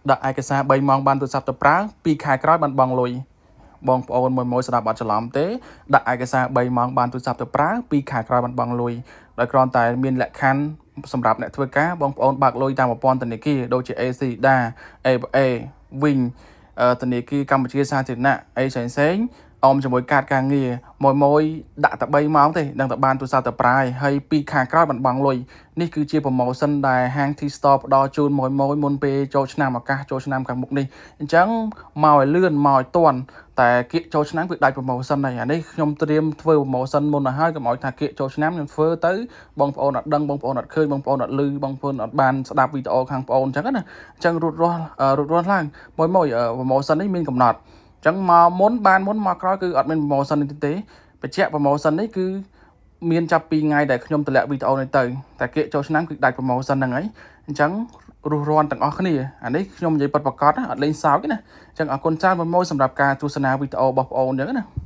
ដាក់ឯកសារ3ម៉ោងបានទូរស័ព្ទទៅប្រើ2ខែក្រោយបានបង់លុយបងប្អូនមួយមួយស្ដាប់អត់ច្រឡំទេដាក់ឯកសារ3ម៉ោងបានទូរស័ព្ទទៅប្រើ2ខែក្រោយបានបង់លុយដោយគ្រាន់តែមានលក្ខខណ្ឌសម្រាប់អ្នកធ្វើការបងប្អូនបើកលុយតាមប្រព័ន្ធធនាគារដូចជា ACLEDA ABA វិញធនាគារកម្ពុជាសាធារណៈអីផ្សេងផ្សេងៗអមជាមួយកាតការងារមួយមួយដាក់តែ3ម៉ោងទេនឹងតែបានទូរស័ព្ទទៅប្រើហើយ2ខែក្រោយបានបង់លុយនេះគឺជា promotion ដែលហាង T Store ផ្ដល់ជូនមួយមួយមុនពេលចូលឆ្នាំឱកាសចូលឆ្នាំខាងមុខនេះអញ្ចឹងមកឲ្យលឿនមកឲ្យទាន់តែគៀកចូលឆ្នាំគឺដាច់ promotion ហើយអានេះខ្ញុំត្រៀមធ្វើ promotion មុនទៅហើយកុំឲ្យថាគៀកចូលឆ្នាំខ្ញុំធ្វើទៅបងប្អូនអត់ដឹងបងប្អូនអត់ឃើញបងប្អូនអត់ឮបងប្អូនអត់បានស្ដាប់វីដេអូខាងបងប្អូនអញ្ចឹងណាអញ្ចឹងរូតរស់រូតរស់ឡើងមួយមួយ promotion នេះមានកំណត់អញ្ចឹងមកមុនបានមុនមកក្រោយគឺអត់មាន promotion នេះទេបញ្ជាក់ promotion នេះគឺមានចាប់ពីថ្ងៃដែលខ្ញុំតម្លាក់វីដេអូនេះទៅតែគៀកចូលឆ្នាំគឺដាច់ promotion ហ្នឹងហើយអញ្ចឹងរុះរាន់ទាំងអស់គ្នាអានេះខ្ញុំនិយាយពិតប្រាកដអត់លេងសើចទេណាអញ្ចឹងអរគុណច្រើនមួយមួយសម្រាប់ការទស្សនាវីដេអូរបស់បងប្អូនអញ្ចឹងណា។